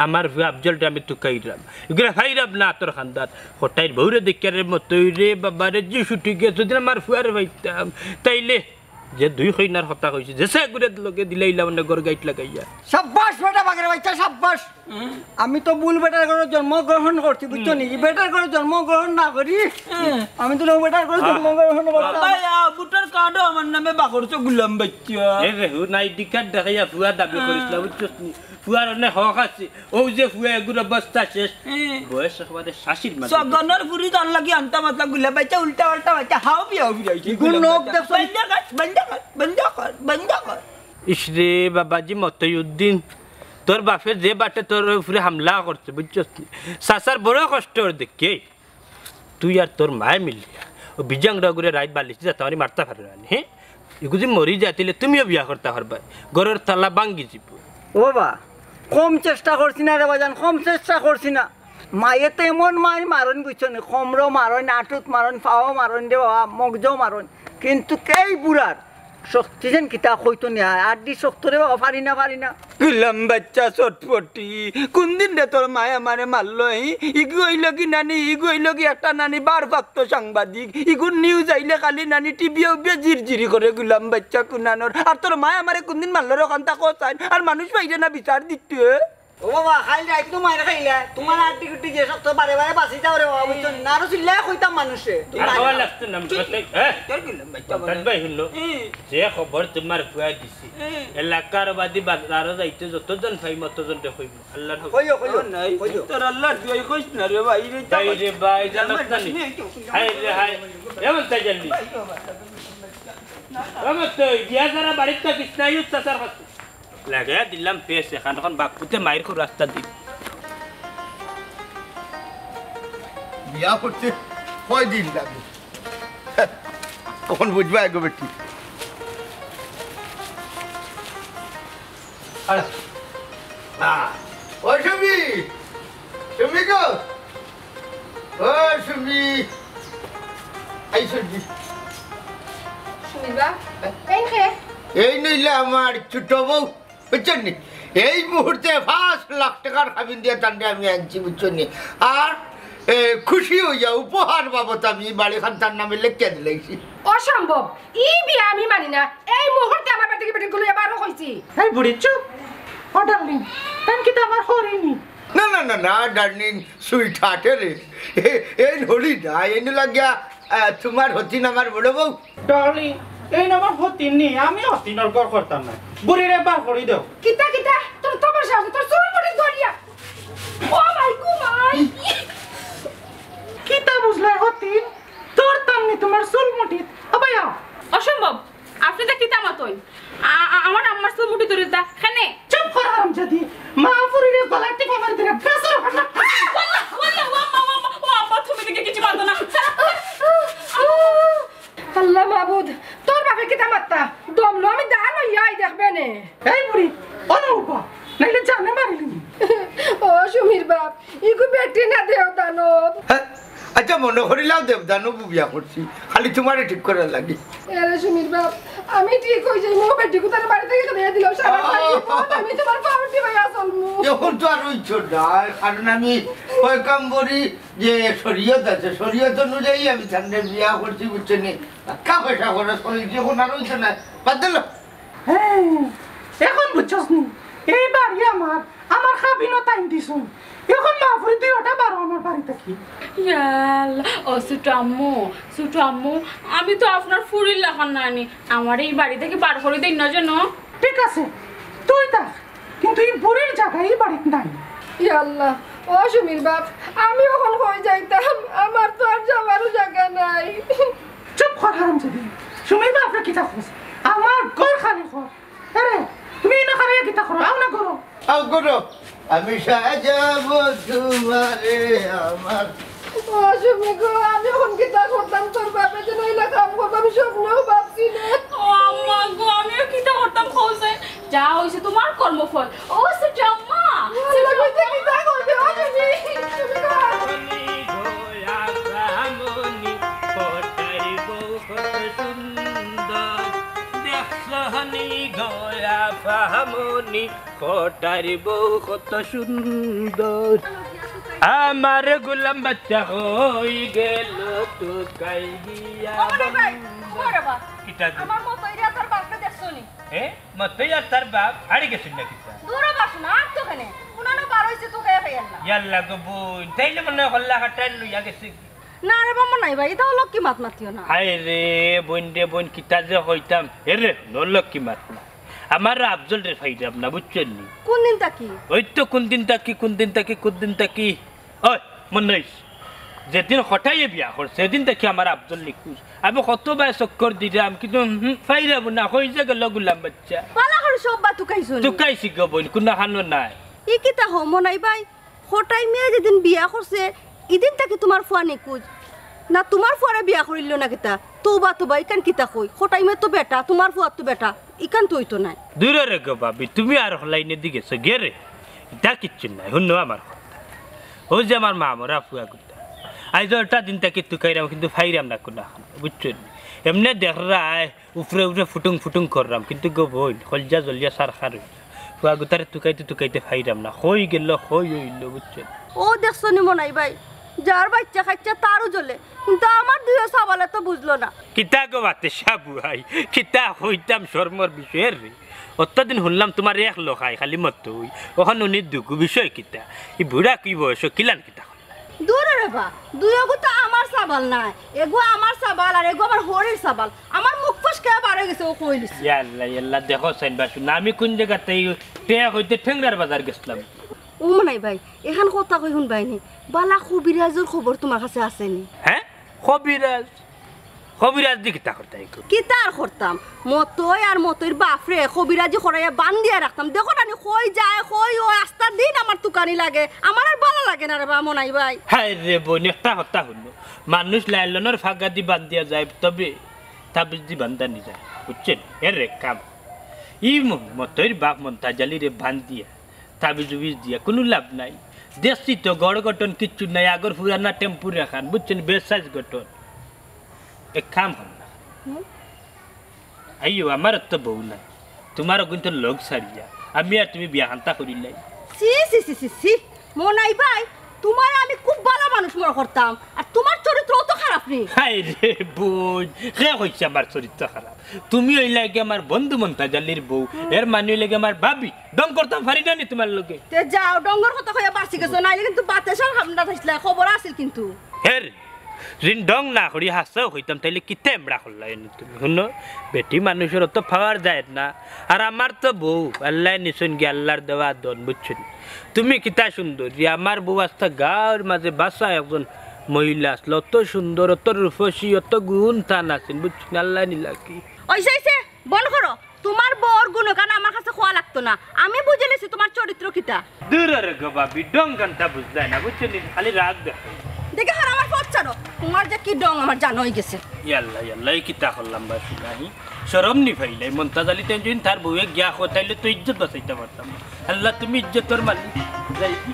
আমার ফুয়া আফজলরে আমি তুকাইরাম। ইগুরে ফাইরাম না তোর খান্দাত। কটাইর বউরে দেখিয়া রে মতই রে বাবা রে জি ছুটি গেছে। যদি আমার ফুয়ারে পাইতাম, তাইলে যে দুই কইনার কথা কইছি, যে সে গুরে লগে দিলাইলা মানে গড় গাইট লাগাইয়া। সাব্বাস বেটা বাগের বাচ্চা, সাব্বাস। আমি তো ভুল বেটার ঘরে জন্মগ্রহণ করছি, বুঝছো নি? ই বেটার ঘরে জন্মগ্রহণ না করি, আমি তো নৌ বেটার ঘরে জন্মগ্রহণ করতাম। বাবা, ইয়া, ভোটার কার্ডও আমার নামে বাকরছো গুলাম বাচ্চা। এ রে, হুন, আইডি কার্ড দেখাইয়া ফুয়া দাবি করিস না, বুঝছস নি? ফুয়ার অনেক হক আছে। ও যে ফুয়া এগুর অবস্থা শেষ। বয়স একেবারে শাশির মাঝে। সগনর ফুরি তার লাগি আনতা মাতলা গুলা বাচ্চা, উল্টা পাল্টা বাচ্চা, হাও বিয়াও ফিরাইছে। ইগুর নখ দেখছো? বন্ধ কর, বন্ধ কর, বন্ধ কর, বন্ধ কর। ইস রে বাবাজি মতইউদ্দিন, তোর বাপে যে বাটে তোর উপরে হামলা করছে, বুঝছস নি? চাচার বড় কষ্ট অর দেখি। তুই আর তোর মায়ে মিলিয়া ও বিজাংরা গুরে রাইত বালিশ যাতা মারি মারতা পারো না নি, হ্যাঁ? ইগু যদি মরি যায়, তাইলে তুমিও বিয়া করতা পারবায়। ঘরর তালা ভাঙ্গি যিবো। ও বাবা, কম চেষ্টা করছি না রে বাজান, কম চেষ্টা করছি না। মায়ে তো এমন মাইর মারইন, বুঝছো নি? কমরও মারইন, আটুত মারইন, পাও মারইন রে বাবা, মগজও মারইন। কিন্তু এই বুড়ার শক্তি যেন কিতা কইতো নি, আড্ডি শক্ত রে বাবা, পারি না, পারি না। গুলাম বাচ্চা চটপটি, কুনদিন রে তোর মায়ে আমারে মারলো, হি? ইগু অইলো গি নানি, ইগু অইলো গি একটা নানি, ভারপ্রাপ্ত সাংবাদিক। ইগুর নিউজ আইলে খালি নানি টিভিও বেজিরজিরি করে গুলাম বাচ্চা কুনানোর। আর তোর মায়ে আমারে কুনদিন মারলো রে, অখানতা কও চাইন? আর মানুষ পাইরে না বিচার দিতে। ও বাবা, খাইল রাইত তো মাইর খাইলা। তুমার আড্ডি গুড্ডি যে শক্ত, বারে বারে বাঁচি যাও রে বাবা, বুঝছো নি? না আরো চিল্লায় কইতাম মানুষে। আর খাওয়া লাগতো না, চুপ। হ্যাঁ? তোর গুলাম বাচ্চা বলে। ভাই হুনলো, হুম। যে খবর তুমার ফুয়া দিছি, হুম। এলাকার বাদে বাজারো যাইতে যতজন পাইমু, অতজনরে কইমু। আল্লাহর হুকুম। কইও, কইও, ও নাই, কইও। তোর আল্লাহর দুয়াই কইস না রে ভাই, রে তাই রে ভাই, জানাস না নি? হায় রে হায়, এমন তাই জানলি? এমন তো, বিয়া যারা বাড়িত থাকিস না, ইউজ চাচার কাছে। লাগাইয়া দিলাম পেস এখান, অখন বাপুতে মাইর কর রাস্তা দি। বিয়া করতে কয়দিন লাগে? অখন বুঝবা এগো বেটি। আরে, আ, ও সুমি, সুমি গো, ও সুমি, এই সুমি। সুমি বা, এই কে? এই নইলে আমার ছোট বউ। বুঝছইন নি? এই মুহূর্তে পাঁচ লাখ টেকার কাবিন দিয়া তানরে আমি আনছি, বুঝছইন নি? আর, এ, খুশি অইয়া উপহার বাবদ আমি বাড়িখান তার নামে লেখিয়া দিলাইছি। অসম্ভব, ই বিয়া আমি মানি না। এই মুহূর্তে আমার বাড়ি থাকি বেটিগুলো এবারও কইছি। এই বুড়ি চুপ। ও ডার্লিং, তান কিতা আমার হরিনি? না, না, না, না, ডার্লিং, সুইটহার্ট রে। এ, এই হরি না, এই লাগিয়া আহ, তুমার হতিন আমার বড় বউ। ডার্লিং, এইন আমার হতিন নি, আমি হতিনর ঘর করতাম না। বুড়িরে বার করি দেও। কিতা, কিতা? তোর, তোর সাহস, তোর চুল মুঠি ধরিয়া। ও মাই গো মাই। কিতা বুঝলায় হতিন? ধরতাম নি তুমার চুল মুঠিত। ও ভাইয়া। অসম্ভব। আপনে ইতা কিতা মাতইন? আ-, আ-, বাপ, ইগু বেটি না দেও দানব। হ্যাঁ? আচ্ছা, মনো করিলাও দেবদানব বিয়া করছি, খালি তুমারে ঠিক করার লাগি। এরে সুমির বাপ, আমি ঠিক অই যাইমু, বেটি কুতারে বাড়ি থাকি খেদাইয়া দিলাও, সারা বাড়ি পথ আমি তুমার পাও টিপিয়া চলমু। এখন তো আর অইতো না, কারণ আমি পয়গাম্বরী যে শরীয়ত আছে, শরীয়ত অনুযায়ী আমি তারে বিয়া করছি, বুঝছো নি? টাকা পয়সা খরচ করি, এখন আর অইতো না, বাদ দিল। হ্যাঁ, এখন বুঝছস নি? এই বাড়ি আমার, আমার কাবিনও তাইন দিছইন। এখন মা ফুড়ি দুইওটা বারো আমার বাড়ি থাকি। ইয়াল্লা, ও ছুটু আম্মু, ছুটু আম্মু, আমি তো আপনার ফুড়ির লাখান নানি, আমারে এই বাড়ি থাকি বার করি দেইন না যেন। ঠিক আছে, তুই থাক, কিন্তু এই বুড়ির জাগা এই বাড়িত নাই। ইয়াল্লা, ও সুমির বাপ, আমি অখন কই যাইতাম, আমার তো আর যাওয়ারও জাগা নাই। চুপ কর হারামজাদি। সুমির বাপরে কিতা কস? আমার ঘর খালি কর। আরে, তুমি ইনো খাড়াইয়া কিতা করো? আও না করো। আও করো, আমি সাজাবো তুমারে আমার। ও সুমি গো, আমি অখন কিতা করতাম, তোর বাপে যে নইলা কাম করবো, আমি স্বপ্নেও ভাবছি না। ও আম্মা গো, আমিও কিতা করতাম কইছে? যা অইছে তুমার কর্মফল। ও ছুটু আম্মা, আল্লাহ, কইতে কিতা করবে, ও সুমি? সুমি গো। গোয়া পাহামনি, কটারি বউ কত সুন্দর। দেখছনি গোয়া পাহামনি, কটারি বউ কত সুন্দর। আমার গোলাম বাচ্চা হই গেল তো কাই গিয়া ও মনাই ভাই, ও রে বা। কিতা দি? আমার মতইরে আর তার বাপরে দেখছো নি? এ? মতই আর তার বাপ হারি গেছইন না কিতা? দূরে বাসো না, আর তো কেনে? উনানো বার হইছে তো গায়ে পাইয়ার না। ইয়াল্লা গো বইন, তাইলে মনে হয় হল্লা হাটাই লইয়া গেছে। না রে বা মনাই ভাই, ইতা অলক্ষী মাত মাতিও না। হায় রে বইন রে বইন, কিতা যে হইতাম। এ রে, অলক্ষী মাত না। আমার আফজলরে পাইরাম না, বুঝছইন নি? কোন দিন থাকি? ওই তো কোন দিন থাকি, কোন দিন থাকি, কোন দিন থাকি। ওই, মনাই, যেদিন কটাইয়ে বিয়া করছে, সেদিন থাকি আমার আফজল নিখোঁজ। আমি কতবার চক্কর দিরাম, কিন্তু হুম, পাইরাম না, কই যে গেল গোলাম বাচ্চা। বালা করি সব বা তুকাইছো নি? তুকাইছি গো বইন, কুনাখানো নাই। ই কিতা হো মনাই ভাই? কটাই মিয়া যেদিন বিয়া করছে, ইদিন থাকি তুমার ফুয়া নিখোঁজ। না তুমার ফুয়ারে বিয়া করিল না কিতা? তৌবা তৌবা, ইখান কিতা কই? কটাই মিয়া তো বেটা, তুমার ফুয়ার তো বেটা, ইখান তো অইতো নায়। দূরে রে গো ভাবি, তুমি আর লাইনে দি গেছো গিয়া রে। ইতা কিচ্ছু নাই, হুনো আমার কথা। ও যে আমার মা মরা ফুয়া গুতা। আইজ অটা দিন থাকি তুকাইরাম, কিন্তু পাইরাম না কুনাখানো, বুঝছো নি? এমনে দেখরায়, উপরে উপরে ফুটুং ফুটুং কররাম, কিন্তু গো বইন, কলজা জ্বলিয়া সারখার অইল। ফুয়া গুতারে তুকাইতে তুকাইতে পাইরাম না, কই গেল, কই অইল, বুঝছো নি? ও দেখছো নি মনাই ভাই, যার বাচ্চা কাচ্চা তারও জ্বলে, কিন্তু আমার দুইও সাবালে তো বুঝলো না। কিতা গো বাতে সাবু হাই, কিতা কইতাম শরমর বিষয় রে। অতদিন হুনলাম তুমার এক লখাই খালি মতই, অখন উনি দুগু বিষয় কিতা? ই বুড়া কি বয়স, কিলান কিতা করলা? দূরে রে বা, দুইওগু তো আমার সাবাল নায়, এগু আমার সাবাল আর এগু আমার হরির সাবাল। আমার মুখ ফসকে বার হয়ে গেছে, ও কইলিস। ইয়াল্লা, ইয়াল্লা, দেখো সাইন বাসু না, আমি কোন জায়গাতে এই টেয়া হইতে ঠেংরার বাজার গেছিলাম। ও মনাই ভাই, এখান কথা কই হুনবায়নি, বালা কবিরাজর খবর তুমার কাছে আছেনি? হ্যাঁ, কবিরাজ? কবিরাজ দি কিতা করতায়? কিতা আর করতাম, মতই আর মতইর বাপরে কবিরাজি করাইয়া বান্ধিয়া রাখতাম। দেখো না নি, কই যায়, কই ও আস্তা দিন আমার তুকানি লাগে, আমার আর বালা লাগে না রে বা মনাই ভাই। হায় রে বইন, একটা কথা হুনো, মানুষ লাইলনর ফাগা দি বান্ধিয়া যায়, তবে তাবিজ দি বান্ধা নি যায়, বুঝছো নি? এর রে কাম, ই ম-, মতইর বাপ মন্তাজ আলীরে বান্ধিয়া, তাবিজ উবিজ দিয়া কুনু লাভ নাই। দেখছি তো ঘর গঠন কিচ্ছু নাই, আগর পুরানা টেম্পুর এখান, বুঝছো নি? বেসাইজ গঠন। এক কাম কর না। আইও, আমার তো বউ নাই, তুমার অগুইন্তর লগ ছাড়িয়া আমি আর তুমি বিয়া খান্তা করিলাই। ছি ছি ছি ছি ছি, মনাই ভাই, তুমারে আমি খুব বালা মানুষ মনো করতাম, আর তুমার চরিত্র অত খারাপ নি। হায় রে বইন, কে কইছে আমার চরিত্র খারাপ? তুমি অইলায় গি আমার বন্ধু মন্তাজ আলীর বউ, এর মানে অইলায় গি আমার ভাবি। ঢং করতাম পারি না নি তুমার লগে? তে যাও, ঢংর কথা কইয়া বাঁচি গেছো, নাইলে কিন্তু বাতে সার খামড়া থাকলে খবর আছিল কিন্তু। হের, রিন ঢং না করি হাছাউ কইতাম, তাইলে কিতা এমড়া করলায় এনে তুমি? হুনো, বেটি মানুষর অত পাওয়ার যায় না। আর আমার তো বউ, আল্লায় নিছইন গি, আল্লার দেওয়া ধন, বুঝছো নি? তুমি কিতা সুন্দর, যে আমার বউ আস্তা গাঁওর মাঝে বাসা একজন মহিলা আছলা, অত সুন্দর, অত রূপসী, অত গুণ তান আছিল, বুঝছো নি? আল্লায় নিলা কি? অইছে, অইছে, বন্ধ করো। তুমার বউর গুণগান আমার কাছে কওয়া লাগতো না, আমি বুঝিলিছি তুমার চরিত্র কিতা। দূর রে গো ভাবি, ঢং গানটা বুঝলায় না, বুঝছো নি? খালি রাগ দেখায়। দেখি হর আমার পথ ছাড়ো, তুমার যে কি ঢং আমার জানা অই গেছে। ইয়াল্লা, ইয়াল্লা, ই কিতা করলাম বা শুনাই? শরম নি পাইলাই? মন্তাজ আলী টেনশন তার বউয়ে গিয়া কয়, তাইলে তো ইজ্জত বাঁচাইতাম পারতাম না। আল্লাহ, তুমি ইজ্জতর মালিক। যাই কি?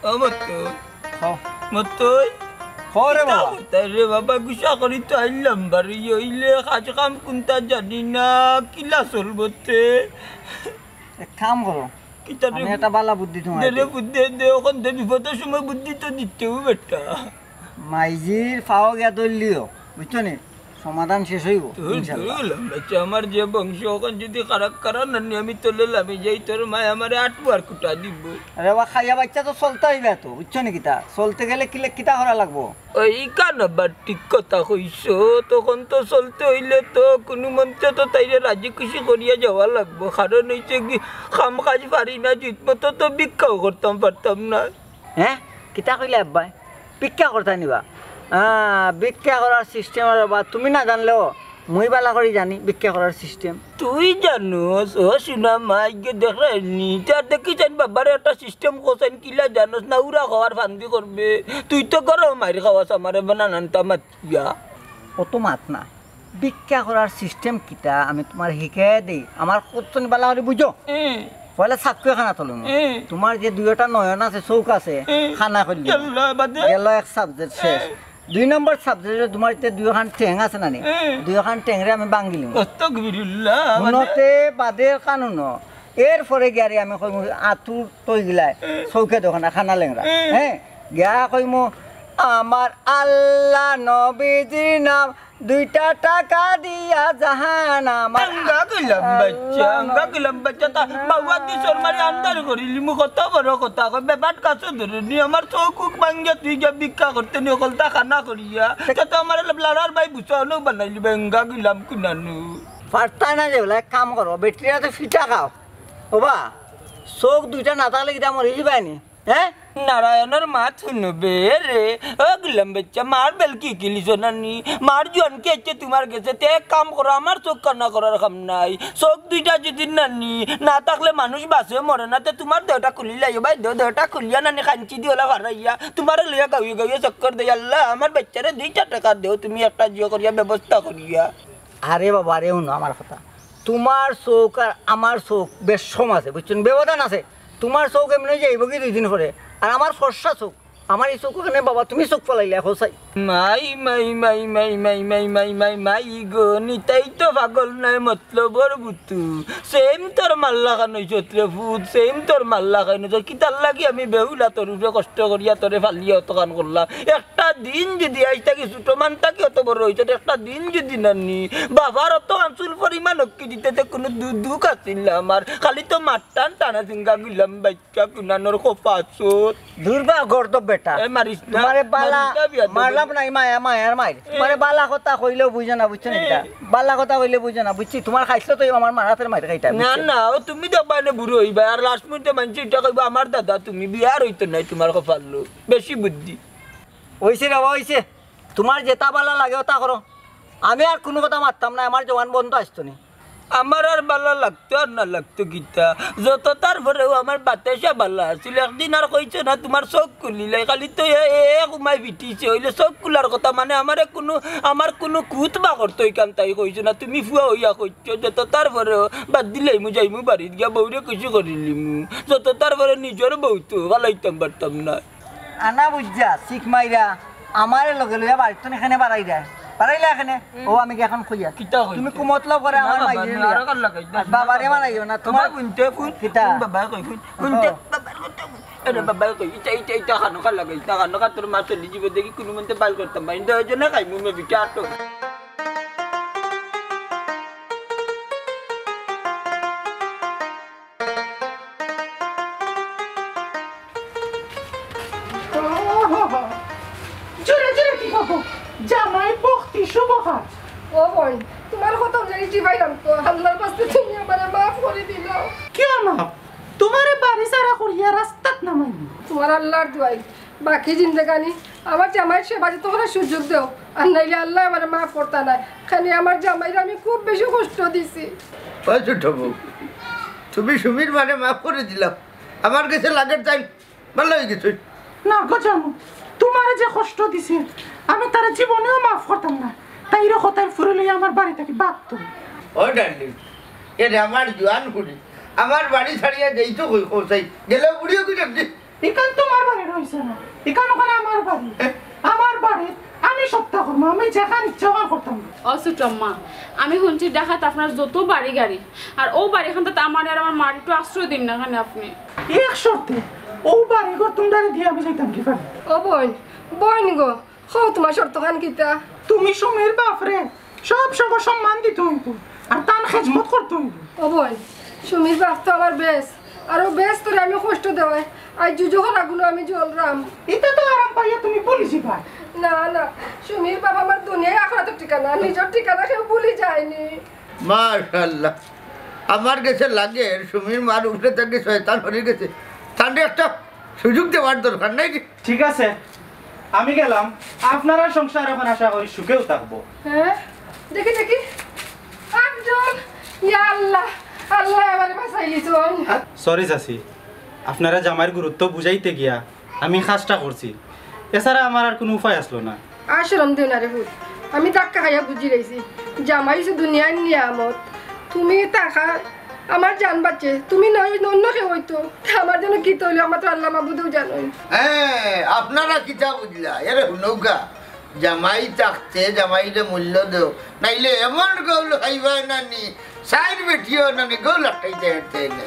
ও মতই। হ। মতই। হ রে বাবা। তাই রে বাবা, গুসা করি তো আইলাম বাড়ি, অইলে কাজ কাম কুনতা জানি না, কিলা চলবো তে? এক কাম করো, কিতা রে? আমি একটা বালা বুদ্ধি তোমার দেরে দিই। বুদ্ধি দে, অখন দে বিপদর সময় বুদ্ধি তো দিতেও বেটা। মাইজির পাও গিয়া ধরলিও, বুঝছো নি? সমাধান শেষ অইবো, তোর ইনশাআল্লাহ। দুরু লম্বা চা, আমার যে বংশ, অখন যদি খারাপ কারণ আনি আমি তলে লামি যাই, তোর মায় আমারে আট বার কুটা দিবো। আরে বা, খাইয়া বাচ্চা তো চলতে অইবে তো, বুঝছো নি কিতা? চলতে গেলে কিলে-, কিতা করা লাগবো? ওই কান আবার ঠিক কথা কইছো, তখন তো চলতে অইলে তো কুনু মন্তে তো তাইরে রাজি খুশি করিয়া যাওয়া লাগবো, কারণ অইছে কি, কাম কাজ পারি না, ঠিক মতো তো ভিক্ষাও করতাম পারতাম না। হ্যাঁ, কিতা কইলে আব্বায়? ভিক্ষা করতা নিবা? হ্যাঁ, ভিক্ষা করার সিস্টেম আর বা তুমি না জানলেও মুই বালা করি জানি ভিক্ষা করার সিস্টেম। তুই জানোস? ও শুনা মাই গো, দেখরায়নি, তার দেখি চাইন বাবারে একটা সিস্টেম কোসাইন কিলা জানোস না, উরা খাওয়ার ফান্দি করবে। তুই তো গরম মাইর খাওয়াস আমারে বানানানটা মাতিয়া। অত মাত না, ভিক্ষা করার সিস্টেম কিতা আমি তোমার হিকে দেই। আমার কত বালা করি বুঝো। হুম। পয়লা সাক্ষী খানা তুলো। হুম। তোমার যে দুইটা নয়ন আছে, চোখ আছে, হুম। খানা করলি। গেল বাদে? গেল এক সাবজেক্ট শেষ। হুম। দুই নম্বর সাবজেক্টে তোমার ইতে দুইখান ঠেং আছে না নি? হুম। দুইখান ঠেংরে আমি ভাঙিলিমু। আস্তাগফিরুল্লাহ, বাদে? হুনতে বাদে কানুন। এরপরে গিয়ারে আমি কইমু, আতুর তৈ গিলায়, হুম। চোখে দেখো না, খানা লেংরা। হুম। হ্যাঁ, গিয়া কইমু, আমার আল্লাহ নবীজির নাম দুইটা টাকা দিয়া জাহান আমার। আঙ্গা গিলাম বাচ্চা, আঙ্গা গিলাম বাচ্চা, তা বাবা দি শর্মারে আন্দার করিলি, মু কত বড় কথা কই, বেবাট কাছে ধরে নি, আমার চোখ উখ ভাঙ্গিয়া তুই গিয়া ভিক্ষা করতে নি, অকলতা খানা করিয়া, তা তো আমার লাড়ার ভাই বুঝানো বানাইলি, বেঙ্গা গিলাম কুনানু। পারতায় না যে বলে, এক কাম করো, বেটিরা তো ফিটা খাও, ওবা, চোখ দুইটা না থাকলে কিতা মরিলি বাইনি? হ্যাঁ? নারায়ণর মাত হুনবে রে। ও গুলাম বাচ্চা, মার বেলকি কিলিছ না নি? মার জোয়ান কি আছে তোমার গেছে? তে এক কাম করো, আমার চোখ কানা করার কাম নাই। চোখ দুইটা যদি না নি, না থাকলে মানুষ বাঁচে মরে না। তে তোমার দেহটা খুলি লাইও ভাই, দেহ, দেহটা খুলিয়া না নি কাঞ্চি দি ওলা ফারাইয়া। তোমারে লইয়া গাউয়ে গাউয়ে চক্কর দেই। আল্লাহ, আমার বাচ্চারে দুইটা টাকা দেও, তুমি একটা জিও করিয়া ব্যবস্থা করিয়া। আরে বাবা রে, হুনো আমার কথা। তোমার চোখ আর আমার চোখ বেশ সম আছে, বুঝছো নি? ব্যবধান আছে। তোমার চোখ এমনি যাইব কি দুই দিন পরে, আর আমার ফর্সা চোখ, আমার এই চোখ ওখানে বাবা তুমি চোখ ফালাইলে এখন চাই। মাই, মাই, মাই, মাই, মাই, মাই, মাই, মাই, মাই গো, নিতাই তো পাগল নায় মতলবর বুতু। সেম তোর মাল্লা খান হইছত রে ফুত, সেম তোর মাল্লা খান হইছত। কিতার লাগি আমি বেহুলা তোর উপরে কষ্ট করিয়া তোরে ফালিয়া অতখান করলাম। একটা দিন যদি আইজ থাকি ছোট মান থাকি অত বড় হইছত, একটা দিন যদি না নি, বাবার অত আঞ্চুল পরিমাণ অক্কি দিতে তে কোনো দু-, দুঃখ আছিল না আমার। খালি তো মার টান টানা চিঙ্গা গুলাম বাইচ্চা কুনানোর খোপাছত। দুর্বা গর্দব বেটা। এ, মারিস না, তোমারে বালা মারিস না, বিয়া দেবো। মারলাম নাই, মায়া, মায়ার মাইর। এ। তোমারে বালা কথা কইলেও বুঝো না, বুঝছো নি এ। এটা? বালা কথা কইলে বুঝো না, বুঝছি? তোমার খাইছো তো আমার মারাতের মাইর খাইতা, না, বুঝছো? না, ও তুমি দেখবা এনে বুড়ো হইবা, আর লাস্ট মুহূর্তে মানুষ এটা কইবা, "আমার দাদা তুমি বিয়ার হইতো নাই, তোমার কপাল লো।" বেশি বুদ্ধি। হইছে রে বাবা, হইছে। তোমার যেটা বালা লাগে ওটা করো। আমি আর কোনো কথা মারতাম না, আমার জবান বন্ধ আসতো নি। আমার আর বালা লাগতো আর না লাগতো কিতা, যত তার পরেও আমার বাতাসা বালা আছিল। একদিন আর কইছো না তোমার চোখ খুলিলাই, খালি তো এ, এ, এ ঘুমাই পিটিছে, হইলে চোখ খুলার কথা মানে আমারে কোনো, আমার কোনো কুত বা করতো ইখান তাই কইছো না, তুমি ফুয়া হইয়া কইছো, যত তার পরেও বাদ দিলাইমু যাইমু বাড়িত গিয়া বউরে খুশি করিলিমু, যত তার পরে নিজর বউ তো ফালাইতাম পারতাম না। আনা বুঝছা, শিখ মাইরা, আমারে লগে লইয়া বাড়িত তো এখানে বাড়াই দেয়। বাড়াইলা এখানে, হুম। ও আমি কি এখন কইয়া? কিতা কইতে? তুমি কুমতলব করে না আমার বাবা, মাইরে আমি লইয়া। আর কার লাগাই না। বাবারে মারাইও না, তোমার তোমার বুনতে ফুন, কিতা? ফুন বাবা কই ফুন, ফুন তে ও। বাবার কথা ফুন। আরে বাবা কই, ইটা, ইটা, ইটা খানো কার লাগাই, ইটা খানো কার তোর মা চলি জীবন দেখি কোনো মন্তে বাল করতাম পারি। দুইজনে খাই মুমে বিটা আটো। জোরে জোরে কি করবো? জামাই ভক্তি শুভ কাজ। ও বোন, তোমার কথা অনুযায়ী চিবাইলাম তো, আল্লাহর কাছে তুমি আমারে মাফ করে দিলাও। কিয়া মাফ? তোমারে বাড়ি ছাড়া করিয়া রাস্তাত নামাইনি। তোমার আল্লাহর দোয়াই, বাকি জিন্দেগানি আমার জামাইর সেবা যত্ন করার সুযোগ দেও, আর নাইলে আল্লাহ আমারে মাফ করতা নায়। খালি আমার জামাইরে আমি খুব বেশি কষ্ট দিছি। ওই ছোট বউ, তুমি সুমির মারে মাফ করে দিলাম, আমার গেছে লাগের টাইম ভালো হয়ে গেছে। না গো জানো, তোমারে যে কষ্ট দিছে, আমি তারে জীবনেও মাফ করতাম না। তাইরে কথায় ফুরে লইয়া আমার বাড়ি থাকি বাদ তুমি। ও ডার্লিং, এরে আমার জোয়ান ফুরি, আমার বাড়ি ছাড়িয়া যাই তো কই কোথায় গেলে বুড়িও কি ডাকলি? ইখান তুমার বাড়ি রইছে না, ইখান অখান আমার বাড়ি। আমার বাড়ি আমি সবতা করমু, আমি যেখান ইচ্ছা অখান করতাম। ও ছোট আম্মা, আমি হুনছি ঢাকাত আপনার যত বাড়ি গাড়ি, আর অউ বাড়িখানটাত আমারে আর আমার মারে একটু আশ্রয় দিন না কেনে আপনে? এক শর্তে, অউ বাড়ি ঘর তুমরারে দিয়া আমি যাইতাম কি পারি? ও বইন, বইন গো, কও তুমার শর্তখান কিতা? তুমি সুমির বাফরে সব সময় সম্মান দিতে অইবো, আর তান খেজমত করতে অইবো। ও বইন, সুমির বাফ তো আমার বেশ, আর অউ বেশ তোরে আমি কষ্ট দেওয়ায়, আইজ জুজু করাগুলো আমি জ্বলরাম। ইতা তো আরাম পাইয়া তুমি ভুলি যিবায়। না, না, সুমির বাফ আমার দুনিয়ায় আখরাতর ঠিকানা, নিজর ঠিকানা কেউ ভুলি যায়নি। মাশাআল্লাহ, আমার গেছে লাগের সুমির মার উপরে থাকি শয়তান হরি গেছে, তানরে একটা সুযোগ দেওয়ার দরকার নাই নি? ঠিক আছে, আমি গেলাম। আপনারার সংসার অখন আশা করি সুখেউ থাকবো। হ্যাঁ, দেখি, দেখি, আফজল, ইয়া আল্লাহ, আল্লায় আমারে বাঁচাইলিছইন। সরি চাচি, আপনারা জামাইর গুরুত্ব বুঝাইতে গিয়া আমি কাজটা করছি, এছাড়া আমার আর কুনু উপায় আছলো না। আর শরম দিও না রে পুত, আমি ধাক্কা খাইয়া বুঝিলাইছি, জামাই অইছে দুনিয়ার নিয়ামত, তুমি থাকায় আমার জান বাঁচে, তুমি নয় অন্য কেউ অইতো, তে আমার জন্য কিতা অইলো, আমার তো আল্লাহ মাবুদেউ জানইন। হ্যাঁ, আপনারা কিতা বুঝলা? এরে হুনউক্কা, জামাই থাকতে জামাইরে মূল্য দেও, নাইলে এমন গৌল খাইবায় না নি, চাইর বেটিও না নি, গৌল আটকাইতে হেঁটতে না।